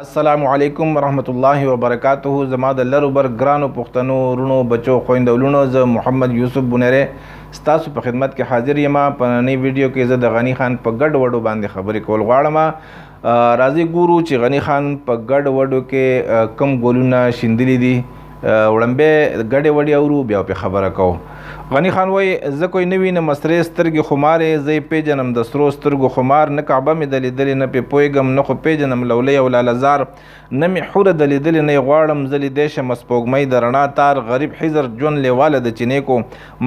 السلام علیکم ورحمت الله وبرکاته. زما د لرو بر ګرانو پښتنو وروڼو، بچو، خویندو، لوڼو، زه محمد یوسف بونیری ستاسو په خدمت کې حاضر یم. په ننۍ ویډیو کې زه د غني خان په ګډ وډو باندې خبرې کول غواړم. راځئ ګورو چې غني خان په ګډ وډو کې کم ګلونه شیندلي دي. وړمبی ګډې وډې اورو، بیا پې خبره کوو. غني خان وایي: زه کوی نه وینم سرې سترګې خمارې، زه یې پېژنم د سرو سترګو خمار. نه کعبه مې د لیدلې، نه پې پوهېږم، نه خو پېژنم لولۍ او لاله زار. نه مې حوره د لیدلې، نه یې غواړم، زه لیدی شم سپوږمۍ د رڼا تار. غریب حضر ژوند لېواله د چینې کو،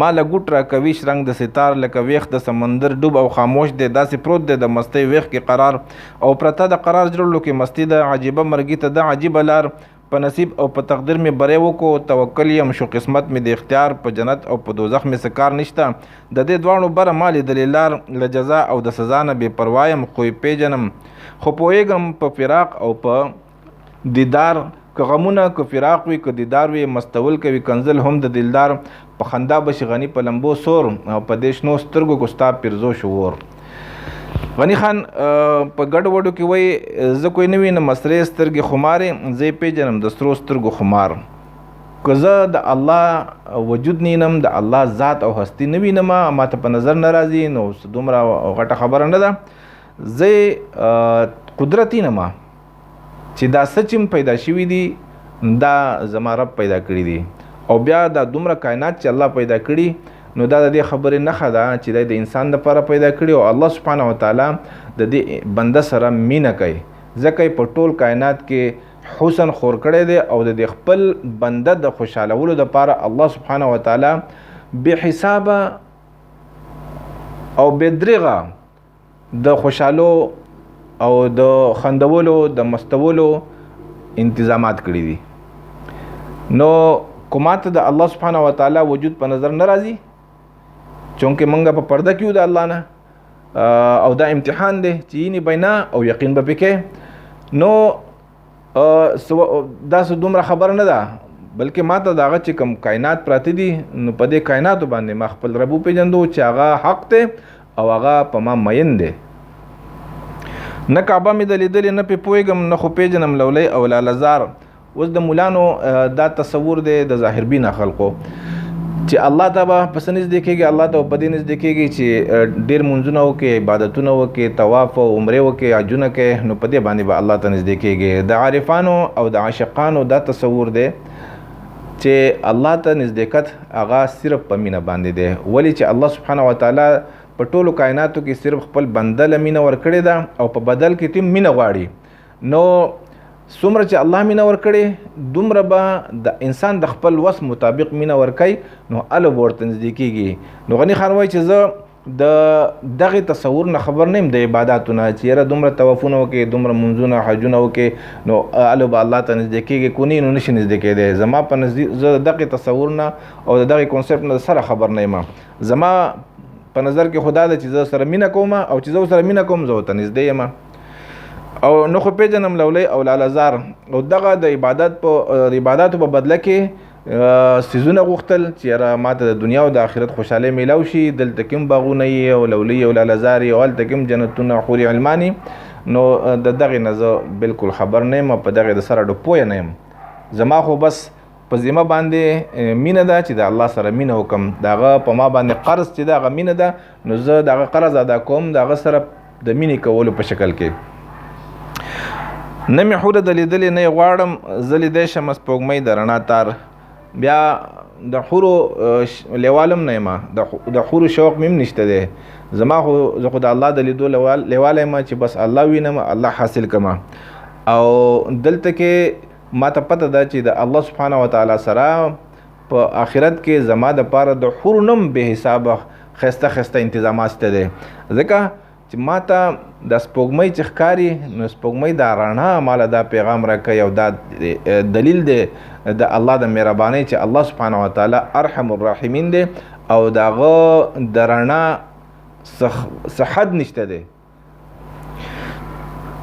ما له ګوټ راکوي شرنګ د ستار. لکه ویښ د سمندر ډوب او خاموش دی، داسې پروت دی د مستۍ ویښ کې قرار، او پرته د قرار جوړلو کې مستي ده. عجیبه مرګي ته ده عجیبه لار. په نصیب او په تقدیر مې بری وکړو، توکل یم شو قسمت مې د اختیار. په جنت او په دوزخ مې څه کار نشته، د دې دواړو بره ما لیدلې لار. له جزا او د سزا نه بې پروا یم، خو یې پېژنم، خو پوهېږم په فراق او په دیدار. که غمونه که فراق وي که دیدار وي، مستول کوي کنزل هم د دلدار. په خندا به شي غني په لمبو سور، او په دې شنو سترګو کو ستا پیرزو شو ور. غني خان په ګډ وډو کې وایي: زه کوی نه وینم سرې سترګې خمارې، زه یې پېژنم د سرو سترګو خمار. که زه د الله وجود نه وینم، د الله ذات او هستی نه وینم، ما ته په نظر نه راځي، نو دومره غټه خبره نه ده. زه قدرت وینم چې دا څه چې پیدا شوي دي دا زما رب پیدا کړي دي، او بیا دا دومره کائنات چې الله پیدا کړي، نو دا د دې خبرې نښه ده چې دی د انسان دپاره پیدا کړي، او الله سبحانه وتعالی د دې بنده سره مینه کوي، ځکه یې په ټول کائنات کې حسن خور کړی دی، او د دې خپل بنده د خوشحالولو دپاره الله سبحانه وتعالی بې حسابه او بې درېغه د خوشحالو او د خندولو د مستولو انتظامات کړي دي. نو کومه ته د الله سبحانه وتعالی وجود په نظر نه راځي، چونکه مونږ په پرده کې یو د الله نه، او دا امتحان دی چې یینې به نه او یقین به پکې. نو دا څه دومره خبره نه ده، بلکې ما ته د هغه چې کوم کائنات پراته دي، نو په دې کائناتو باندې ما خپل رب وپېژندو چې هغه حق دی او هغه په ما مین دی. نه کعبه مې د لیدلې، نه پې پوهېږم، نه خو پېژنم لولۍ او لاله زار. اوس د مولانو دا تصور دی د ظاهربینه خلقو چې الله ته به په څه نږدې کېږي؟ الله ته به په دې نږدې کېږي چې ډېر مونځونه وکړي، عبادتونه وکړي، طواف او عمرې وکړي، حجونه کوي، نو په دې باندې به الله ته نږدې کېږي. د عارفانو او د عاشقانو دا تصور دی چې الله ته نزدېکت هغه صرف په مینه باندې دی، ولې چې الله سبحانه وتعالی په ټولو کائناتو کې صرف خپل بنده له مینه ورکړې ده، او په بدل کې ترې مینه غواړي. نو څومره چې الله مینه ورکړي، دومره به د انسان د خپل وس مطابق مینه ورکوي، نو هله به ورته نږدې کېږي. نو غني خان وایي چې زه د دغې تصور نه خبر نه یم د عباداتو نه، چې یاره دومره طوافونه وکړي، دومره مونځونه حجونه وکړي، نو هله به الله ته نږدې کېږي، که نه نو نشي نږدې کېدی. زما په نزدې زه د دغې تصور نه او د دغې کنسپټ نه سره خبر نه یم. زما په نظر کې خو دا ده چې زه سره مینه کوم، او چې زه سره مینه کوم زه ورته نږدې یم، او نه خو پېژنم لولۍ او لاله زار. او دغه د عبادت په عباداتو په بدله کې څیزونه غوښتل چې یاره ما ته د دنیا او د آخرت خوشحالۍ میلاو شي، دلته کوم باغونه یې او لولۍ او لاله زار یې، او هلته کوم جنتونه حورې علمانې. نو د دغې نه زه بالکل خبر نه یم، په دغې د سره ډو پوه نه یم. زما خو بس په ذمه باندې مینه ده چې د الله سره مینه وکم، د هغه په ما باندې قرض چې ده هغه مینه ده، نو زه د هغه قرض ادا کوم د هغه سره د مینې کولو په شکل کې. نه مې حوره د لیدلې، نه یې غواړم، زه لیدی شم سپوږمۍ د رڼا تار. بیا د حورو لیوال هم نه یم، د حورو شوق مې هم نشته دی. زما خو زه خو د الله د لیدو لیواله یم چې بس الله وینم، الله حاصل کړم. او دلته کې ما ته پته ده چې د الله سبحانه وتعالی سره په آخرت کې زما د پاره د حورو نم بې حسابه ښایسته ښایسته انتظامات شته دی، ځکه چې ما ته د سپوږمۍ چې ښکاري، نو سپوږمۍ دا رڼا ماله دا پیغام راکوي، او دا دلیل دی د الله د مهربانۍ چې الله سبحانه وتعالی ارحم الراحمین دی، او د هغه د رڼا څه حد نشته دی.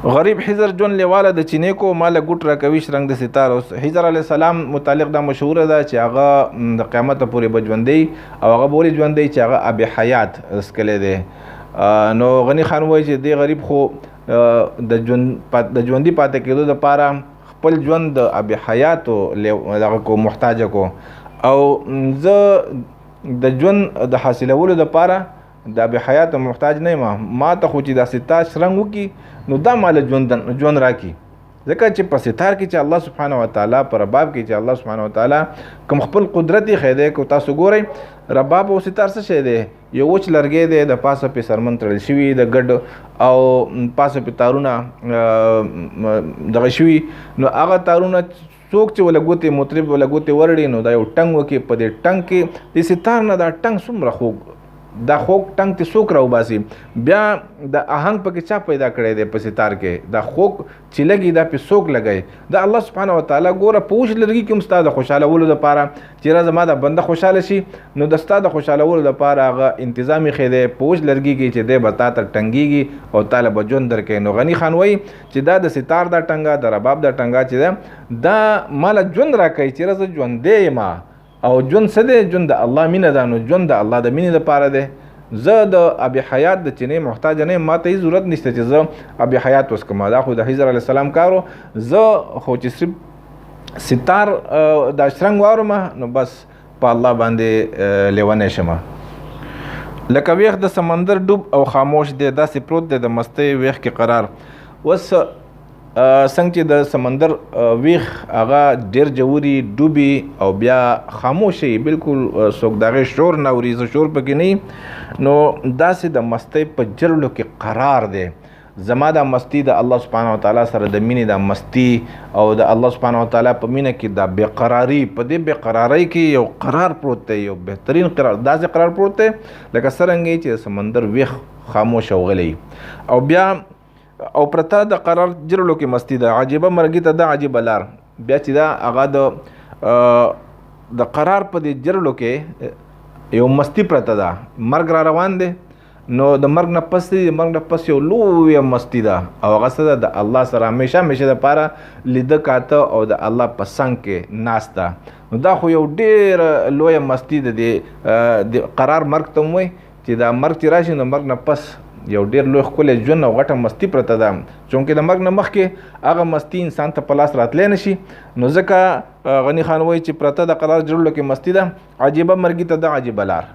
غریب حضر ژوند لېواله د چینې کو، ما له ګوټ راکوي شرنګ د ستار. اوس حضر علیه السلام متعلق دا مشهوره ده چې هغه د قیامته پورې به ژوندی، او هغه به ولې ژوندی چې هغه اب حیات څکلی دی. نو غني خان وایي چې دی غریب خو د ژوندي پاتې کېدو دپاره خپل ژوند د اب حیاتو دغه کو محتاج کو، او زه د ژوند د حاصلولو دپاره د اب حیاتو محتاج نه یم. ما ته خو چې دا ستار شرنګ وکړي نو دا ما له ژوند راکړي، ځکه چې په ستار کې چې الله سبحانه وتعالی، په رباب کې چې الله سبحانه وتعالی کوم خپل قدرت یې ښی دی، که تاسو ګورئ رباب او ستار څه شی دی؟ یو وچ لرګی دی، د پاسه پې څرمن تړل شوي، د ګډ او پاسه پې تارونه دغه شوي، نو هغه تارونه څوک چې وله ګوتې مطرب وله ګوتې ورړي نو دا یو ټنګ وکړي، په دې ټنګ کې د ستار نه دا ټنګ څومره خوږ، دا خوږ ټنګ ته څوک راوباسي؟ بیا د اهنګ پکې چا پیدا کړی دی په ستار کې؟ دا خوږ چې لګي دا پې څوک لګوي؟ دا الله سبحانه وتعالی ګوره په وچ لرګي کې هم ستا د خوشحالولو دپاره چې را زما دا بنده خوشحاله شي، نو د ستا د خوشحالولو دپاره هغه انتظام ایښی دی په وچ لرګي کې چې دی به تا ته ټنګېږي او تا له به ژوند درکوي. نو غني خان وایي چې دا د ستار دا ټنګه، د رباب دا ټنګه چې ده دا ما له ژوند راکوي چې را زه ژوندی یم، او ژوند څه دی؟ ژوند د الله مینه ده، نو ژوند د الله د مینې دپاره دی. زه د اب حیات د چینې محتاج نه یم، ما ته هېڅ ضرورت نشته چې زه اب حیات وڅکم، دا خو د خضر علیه السلام کار و. زه خو چې صرف ستار دا شرنګ واورم نو بس په الله باندې لیونی شم. لکه ویښ د سمندر ډوب او خاموش دی، داسې پروت دی د مستۍ ویښ کې قرار. اوس څنګه چې د سمندر ویښ هغه ډېر ژوري ډوبي او بیا خاموش وي، بالکل څوک د هغې شور نه اوري، څه شور پکې نه وي، نو داسې د مستۍ په جرړو کې قرار دی. زما دا مستی د الله سبحانه وتعالی سره د مینې دا مستی او د الله سبحانه وتعالی په مینه کې دا بېقراري، په دې بېقرارۍ کې یو قرار پروت دی، یو بهترین قرار، داسې قرار پروت دی لکه څرنګه چې د سمندر ویښ خاموش او غلی، او بیا او پرته د قرار جرړو کې مستی ده. عجیبه مرګي ته ده عجیبه لار. بیا چې دا هغه د قرار په دې جرړو کې یو مستی پرته ده، مرګ را روان دی، نو د مرګ نه پس دی، د مرګ نه پس یو لویه مستی ده، او هغه څه ده؟ د الله سره همیشه همیشه دپاره لیده کاته او د الله په څنګ کې ناست ده. نو دا خو یو ډېره لویه مستی ده، د قرار مرګ ته هم وایي چې دا مرګ چې راشي نو مرګ نه پس یو ډېر لوی ښکلی ژوند او غټه مستی پرته ده. چونکې د مرګ نه مخکې هغه مستی انسان ته په لاس راتلی نه شي، نو ځکه غني خان وایي چې پرته د قرار جوړلو کې مستی ده، عجیبه مرګي ته ده عجیبه لار.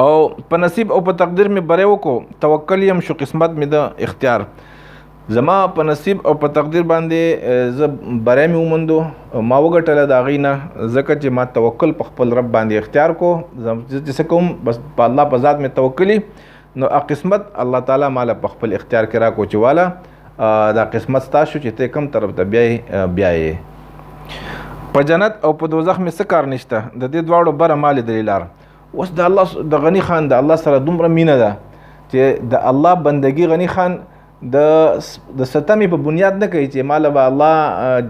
او په نصیب او په تقدیر مې بری وکړو، توکل یم شو قسمت مې ده اختیار. زما په نصیب او په تقدیر باندې زه بری مې وموندو، ما وګټله د هغې نه، ځکه چې ما توکل په خپل رب باندې اختیار کو. زه چې څه کوم بس په الله په ذات مې توکلي، نو قسمت الله تعالی ما له په خپل اختیار کې راکړو چې والا دا قسمت ستا شو چې ته کوم طرف ته بیایې. په جنت او په دوزخ مې څه کار نشته، د دې دواړو بره ما لیدلې لار. اوس د الله د غني خان د الله سره دومره مینه ده چې د الله بندگی غني خان د ستمې په بنیاد نه کوي چې ما له به الله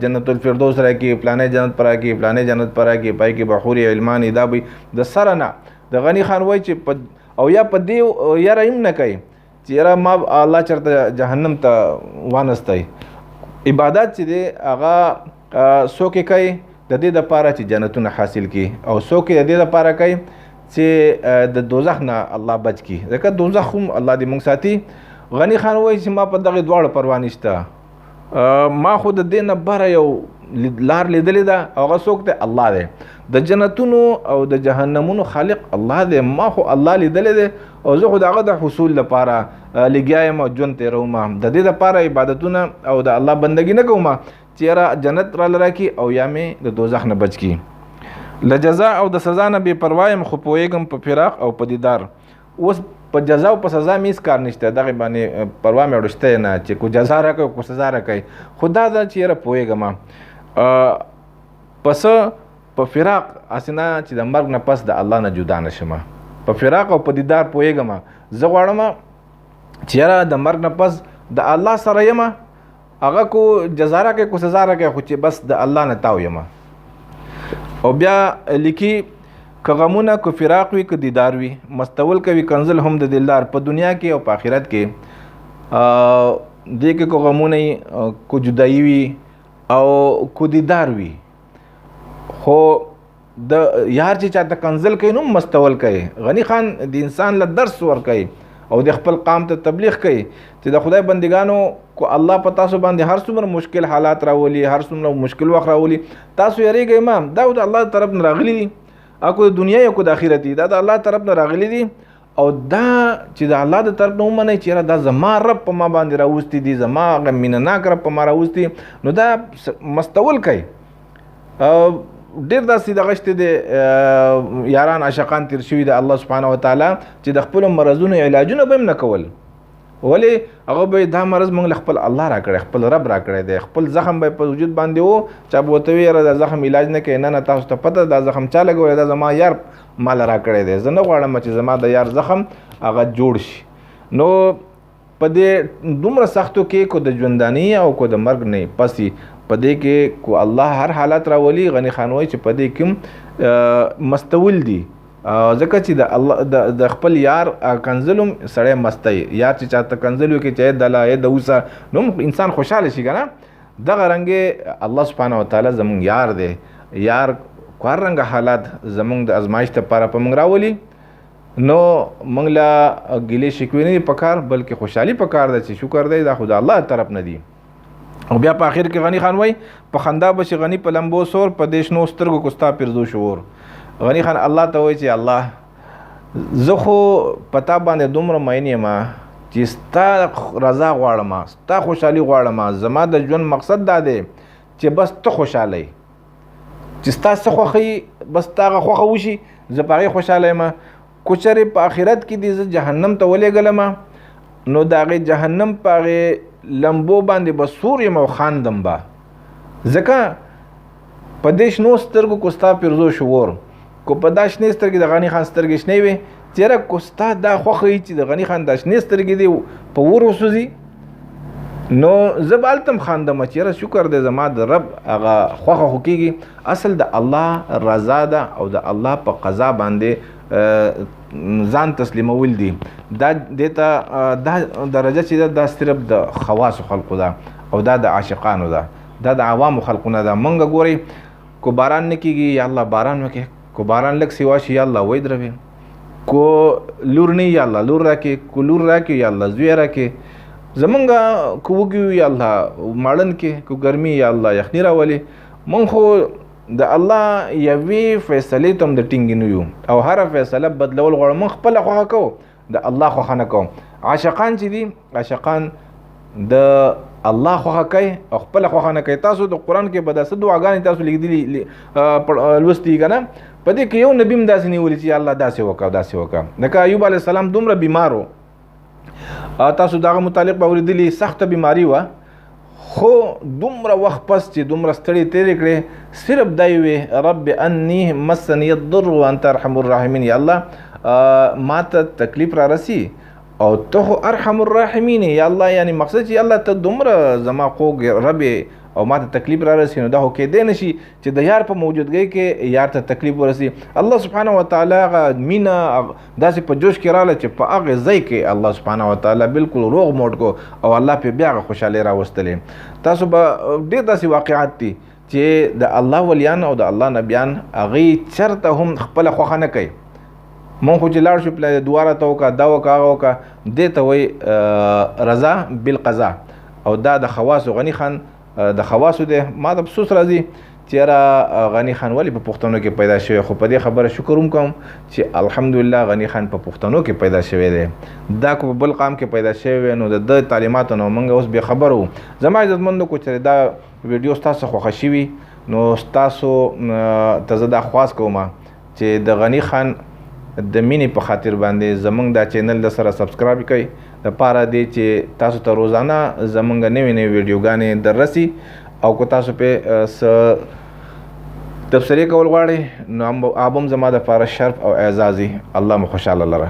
جنت الفردوس راکړي، فلانی جنت پر راکړي، فلانی جنت پر راکړي، پای کې به حورې علمانې دا به د سره نه. د غني خان وایي چې په او یا په دې یاره هم نه کوي چې یاره ما الله چېرته جهنم ته وانستی. عبادت چې دی هغه څوک یې کوي د دې دپاره چې جنتونه حاصل کړي، او څوک یې د دې دپاره کوي چې د دوزخ نه الله بچ کړي، ځکه دوزخ هم الله دې موږ ساتي. غني خان وایي چې ما په دغې دواړو پروا نشته، ما خو د دې نه بره یو لار لیدلې ده، هغه څوک دی؟ الله دی. د جنتونو او د جهنمونو خالق الله دی، ما خو الله لیدلی دی او زه خو د هغه د حصول لپاره لګیا یم او ژوند تېروم. د دې دپاره عبادتونه او د الله بندګي نه کوم چې یاره جنت راله راکړي او یا مې د دوزخ نه بچ کړي. له جزا او د سزا نه بې پروا یم، خو پوهېږم په فراق او په دیدار. اوس په جزا او په سزا مې هېڅ کار نشته، دغې باندې پروا مې وروستی نه چې کو جزا راکوي کو سزا راکوي، خو دا ده چې یاره پوهېږم په څه په فراق هسې نه چې د مرګ نه پس د الله نه جدا نه شم، په فراق او په دیدار پوهېږم. زه غواړم چې یاره د مرګ نه پس د الله سره یم، هغه کو جزا راکوي کو سزا راکوي، خو چې بس د الله نه تاو یم. او بیا لیکي که غمونه که فراق وي که دیدار وي، مستول کوي کنزل هم د دلدار په دنیا کې او په آخرت کې. دې کې که غمونه وي که جدایي وي او که دیدار وي، خو د یار چې چاته کنزل کوي نو مستول کوي. غني خان د انسان له درس ورکوي او د خپل قام ته تبلیغ کوي چې د خدای بندگانو کو الله په تاسو باندې هر څومره مشکل حالات راولي، هر څومره مشکل وخت راولي، تاسو یریږئ مه، دا د الله طرف نه راغلي دي، او کو د دنیا یو کو د آخرت دي، دا د الله طرف نه راغلي دي. او دا چې د الله د طرف نه ومنئ چې یاره دا زما رب په ما باندې راوستي دي، زما هغه مینه ناک رب په ما راوستي، نو دا مستول کوي. ډېر داسې دغه شته دی یاران عاشقان تېر شوي د الله سبحانه وتعالی چې د خپلو مرضونو علاجونه به هم نه کول، ولې هغه به دا مرض موږ له خپل الله راکړی، خپل رب راکړی دی، خپل زخم به په وجود باندې و، چا به ورته ووایي یاره دا زخم علاج نه کوي، نه نه تاسو ته پته دا زخم چا لګولی، دا زما یار ماله راکړی دی، زه نه غواړم چې زما د یار زخم هغه جوړ شي. نو په دې دومره سختو کې کو د ژونداني او کو د مرګ نه پسې په دې کې کو الله هر حالت راولي، غني خان وایي چې په دې کې مستول دي، ځکه چې د الله د خپل یار کنځلم سړی مستوي، یار چې چاته کنځل وکړي چې دله ای د اوسه، نو انسان خوشحاله شي که نه. دغه رنګې الله سبحانه وتعالی زمونږ یار دی، یار هر رنګه حالات زمونږ د ازمایش لپاره په مونږ راولي، نو مونږ له ګیلې شکوې نه دي پکار، بلکې خوشحالي پکار ده چې شکر دی دا خو د الله طرف نه دي. او بیا په اخر کې غني خان وایي په خندا به شي غني په لمبو سور، په دې شنو سترګو کو ستا پیرزو شعور. غني خان الله ته وایي چې الله زه خو په تا باندې دومره مین یم چې ستا رضا غواړم، ستا خوشحالي غواړم، زما د ژوند مقصد دا دی چې بس ته خوشحاله یې، چې ستا څه خوښه وي بس ستا هغه خوښه وشي، زه په هغې خوشحاله یم. که چېرې په آخرت کې دې زه جهنم ته ولېږلم، نو د هغې جهنم په هغې لمبو باندې به سور یم او خاندم به، ځکه په دې شنو سترګو کو ستا پیرزو شعور، کو په دا شنې سترګې د غني خان سترګې شنې وې، چېرې کو ستا دا خوښه وي چې د غني خان دا شنې سترګې دې په اور وسوځي، نو زه به هلته هم خاندم چې یاره شکر دی زما د رب هغه خوښه خو کېږي. اصل د الله رضا ده او د الله په قضا باندې ځان تسلیمول دي. دا دې ته دا درجه چې ده دا صرف د خواصو خلقو ده او دا د عاشقانو ده، دا د عوامو خلقو نه ده. مونږ ګورئ کو باران نه کېږي یا الله باران وکړي، کو باران لږ سیوا شي یا الله ودروي، کو لور نه یا الله لور راکړي، کو لور راکړي یا الله زوی راکړي، زمونږ کو وږي وي یا الله ماړن کې، کو ګرمي یا الله یخني راولي. مونږ خو د الله یوې فیصلې ته هم د ټینګې نه یو او هره فیصله بدلول غواړو. مونږ خپله خوښه کوو، د الله خوښه نه کوو. عاشقان چې دي، عاشقان د الله خوښه کوي او خپله خوښه نه کوي. تاسو د قرآن کې به دا څه دعاګانې تاسو لیدلي لوستي که نه، په دې کې یو نبي هم داسې نیولي چې الله داسې وکړه داسې وکړه. لکه ایوب علیه السلام دومره بیمار و، تاسو دغه متعلق به اورېدلي، سخته بیماري وه، خو دومره وخت پس چې دومره ستړې تېرې کړې، صرف دا یې وې رب انی مسنی الضر وانت ارحم الراحمین، یا الله ما ته تکلیف را رسي او ته خو ارحم الراحمین یې، یا الله، یعنی مقصد چې الله ته دومره زما خوږ رب یې او ما ته تکلیف را رسي، نو دا خو کېدی نه شي چې د یار په موجودګۍ کې یار ته تکلیف ورسي. الله سبحانه وتعالی هغه مینه داسې په جوش کې راغله چې په هغې ځای کې الله سبحانه وتعالی بالکل روغ موټ کو او الله پرې بیا هغه خوشحالۍ راوستلې. تاسو به ډېر داسې واقعات دي چې د الله ولیان او د الله نبیان هغوی چېرته هم خپله خوښه نه کوي. مونږ خو چې لاړ شو پلان دعا راته وکړه، دا وکړه، هغه وکړه، دې ته وایي رضا بالقضا. او دا د خواصو غني خان د خواصو دی. ما ته افسوس راځي چې یاره غني خان ولې په پښتنو کې پیدا شوی، خو په دې خبره شکر هم کوم چې الحمدلله غني خان په پښتنو کې پیدا شوی دی. دا که په بل قام کې پیدا شوی وی نو د ده تعلیماتو نه موږ اوس بې خبره وو. زما عزتمندو کو چې دا ویډیو ستاسو خوښه شوي نو ستاسو ته زه دا خواست کوم چې د غني خان د مینې په خاطر باندې زمونږ دا چینل د سره سبسکرایب کړئ، د پاره دی چې تاسو ته روزانه زمونږ نوې نوې ویډیوګانې دررسي. او که تاسو پې څه تبصرې کول غواړئ نو هغه هم زما دپاره شرف او اعزاز وي. الله مو خوشحاله لره.